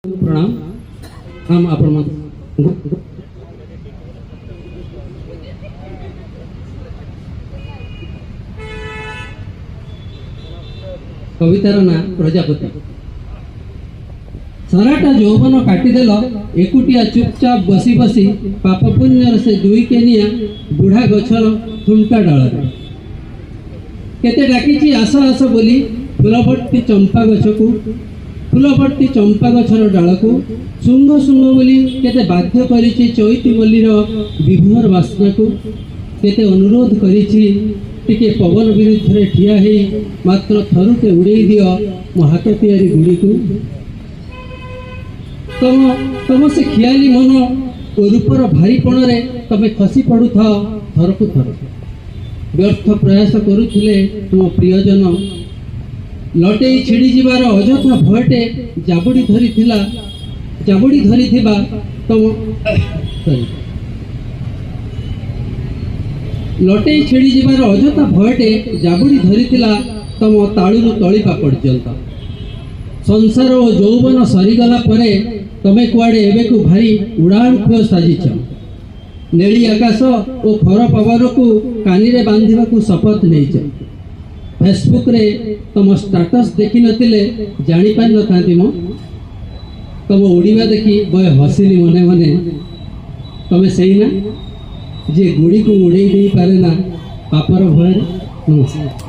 ପ୍ରଣାମ ପ୍ରଣାମ ଆପଣମାନଙ୍କୁ। କବିତାର ନାଁ ପ୍ରଜାପତି। ସାରାଟା ଯୌବନ କାଟିଦେଲ ଏକୁଟିଆ ଚୁପଚାପ ବସି ବସି ପାପ ପୁଣ୍ୟର ସେ ଦୁଇ କେନିଆ ବୁଢ଼ା ଗଛର ଥୁଣ୍ଟା ଡାଳରେ। କେତେ ଡାକିଛି ଆସ ଆସ ବୋଲି ଫୁଲଭର୍ତ୍ତି ଚମ୍ପା ଗଛକୁ, ଫୁଲଭର୍ତ୍ତି ଚମ୍ପା ଗଛର ଡାଳକୁ। ଶୁଙ୍ଘ ଶୁଙ୍ଘ ବୋଲି କେତେ ବାଧ୍ୟ କରିଛି ଚଇତି ମଲ୍ଲୀର ବିଭୋର ବାସ୍ନାକୁ। କେତେ ଅନୁରୋଧ କରିଛି, ଟିକେ ପବନ ବିରୁଦ୍ଧରେ ଠିଆ ହେଇ ମାତ୍ର ଥରୁଟେ ଉଡ଼େଇ ଦିଅ ମୋ ହାତ ତିଆରି ଗୁଡ଼ିକୁ। ତମ ସେ ଖିଆଲି ମନ ଓ ରୂପର ଭାରିପଣରେ ତମେ ଖସି ପଡ଼ୁଥାଅ ଥରକୁ ଥର। ବ୍ୟର୍ଥ ପ୍ରୟାସ କରୁଥିଲେ ତୁମ ପ୍ରିୟଜନ। ଲଟେଇ ଛିଡ଼ିଯିବାର ଅଯଥା ଭୟଟେ ଜାବୁଡ଼ି ଧରିଥିଲା, ଜାବୁଡ଼ି ଧରିଥିବା ତମ, ସରି, ଲଟେଇ ଛିଡ଼ିଯିବାର ଅଯଥା ଭୟଟେ ଜାବୁଡ଼ି ଧରିଥିଲା ତମ ତାଳୁରୁ ତଳିପା ପର୍ଯ୍ୟନ୍ତ। ସଂସାର ଓ ଯୌବନ ସରିଗଲା ପରେ ତମେ କୁଆଡ଼େ ଏବେକୁ ଭାରି ଉଡ଼ାଣ ଖୁଅ ସାଜିଛ। ନେଳି ଆକାଶ ଓ ଖର ପବନକୁ କାନିରେ ବାନ୍ଧିବାକୁ ଶପଥ ନେଇଛ। ଫେସବୁକରେ ତମ ଷ୍ଟାଟସ୍ ଦେଖିନଥିଲେ ଜାଣିପାରିନଥାନ୍ତି ମ। ତମ ଉଡ଼ିବା ଦେଖି ବହେ ହସିଲି ମନେ ମନେ। ତମେ ସେଇ ନା, ଯିଏ ଗୁଡ଼ିକୁ ଉଡ଼େଇ ଦେଇପାରେ ନା ପାପର ଭୟରେ? ନମସ୍କାର।